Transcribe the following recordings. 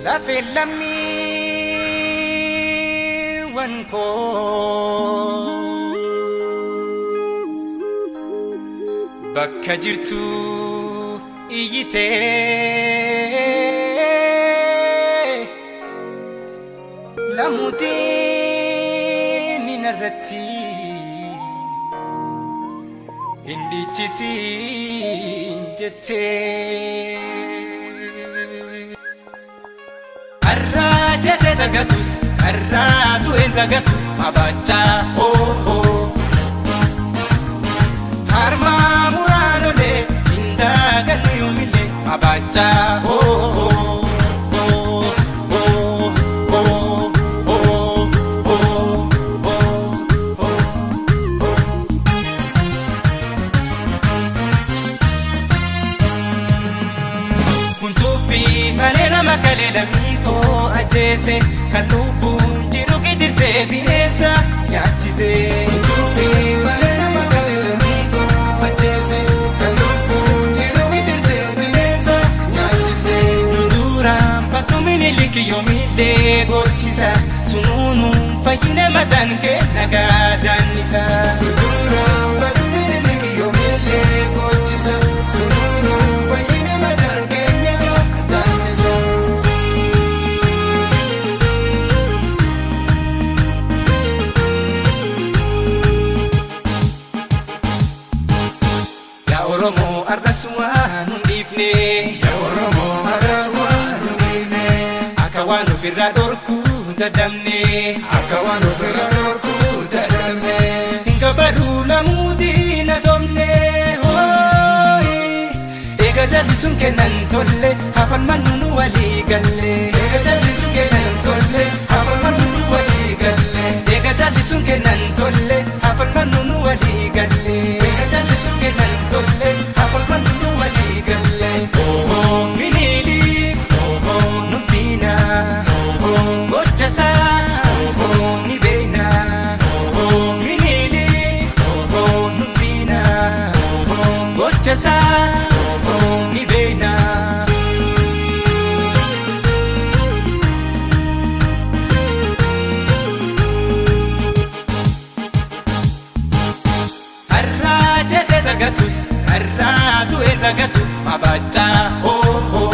Lafee lammiiwwan koo bakka jirtu iyyitee lamuutiin narratti hin dhiichisiin jettee. Arraa jeesee dagatus arraa du'een dagatu mabaachaa hoo hoo. Harmaa muraanolee hin dagannu yoomillee mabaachaa hoo hoo hoo hoo hoo hoo hoo hoo hoo. Kuntuufi malee nama kalee lammii koo ajjeese kan lubbuun jiru gidirsee bineensa nyaachise. Kuntuufi malee nama kalee lammii koo ajjeese kan lubbuun jiru gidirsee bineensa nyaachise. Duraan bakka Minilik yoomillee gochisa sunuunuun fayyina mataan kee nagaa daannisa. Duraan badu Minilik yoomillee gochisa sunuunuun fayyina mataan keenya daannisa. Yaa Oromoo arras waan hin dhiifne. Yaa Oromoo har'as waan hin dhiifne. Akka waan ofirraa dhorkuu dadhabne. Akka waan ofirraa dhorkuu dadhabne. Hin gabaruu lamuutiin asoomne. Eega jallisuun kennan tolle hafan mannu nu walii galle. Eega jallisuun kennan tolle hafan mannu nu walii galle. Eega jallisuun kennan tolle hafan mannu nu walii galle. Eega jallisuun kennan tolle hafan mannu nu walii galle. Ohoo Minilik Ohoo nuuf diina ohoo gochasaa ohoo ni beekna. ohoo Minilik ohoo nuuf diina ohoo gochasaa ohoo. ni beekna. Har'aa jeesee dagatus har'aa du'e dagatu mabaachaa hoo hoo.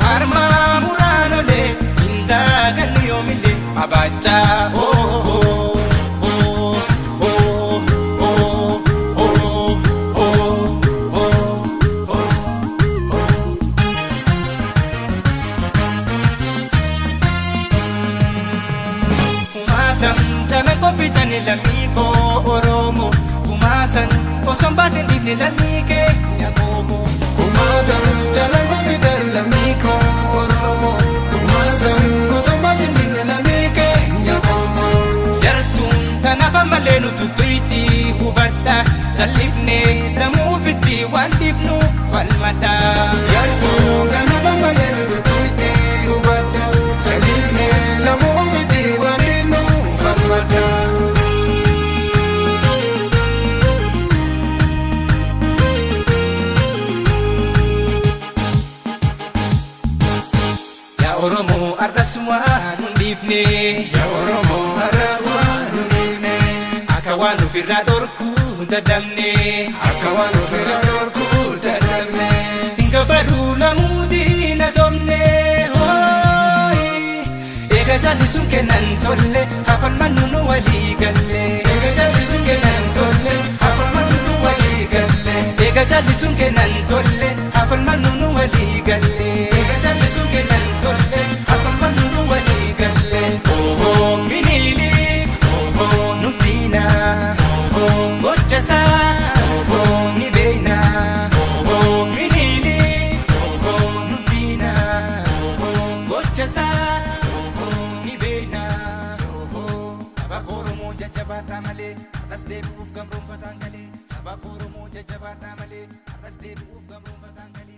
Harmaa muraanolee hin dagannu yoomillee mabaachaa hoo hoo hoo hoo hoo hoo hoo hoo hoo. Kumaatam jalan koofitani lammii koo Oromoo kumaasan osoo hin baasin dhiifne lammii keenya qoomoo. Kumaatam jalan kofitan lammii koo Oromoo. Kumaasan osoo baasin dhiifne lammii keenya qomoo. Jartuun tanaaf ammallee nu tuttuitti hubadha jal'ifne lamuu ofitti waan dhiifnu falmadha. Yartuu kanaaf ammallee nu tuttuitti hubadha. Jalifne lamuu ofitti waan dhiifnu falmadha. Yaa Oromoo arras waan hin dhiifne Yaa Oromoo har'as waan hin dhiifne. Akka waan ofirraa dhorkuu dadhabne. Akka waan ofirraa dhorkuu dadhabne. Hin gabaruu lamuu diina somne. Eega jallisuun kennan tolle hafan mannu nu walii galle. Eega jallisuun kennan tolle hafan mannu nu walii galle. Eega jallisuun kennan tolle hafan mannu nu walii galle. Eega jallisuun kennan tolle hafan mannu nu walii galle. Ohoo Minilik Ohoo nuuf diina ohoo gochasaa ohoo ni beekna. ohoo Minilik ohoo nuuf diina ohoo gochasaa ohoo ni beekna. ohoo. Saba Oromoo jajjabaadhaa malee har'as deebi'uuf gamroomfataan galee. Saba Oromoo jajjabaadhaa malee har'as deebi'uuf gamroomfataan galee.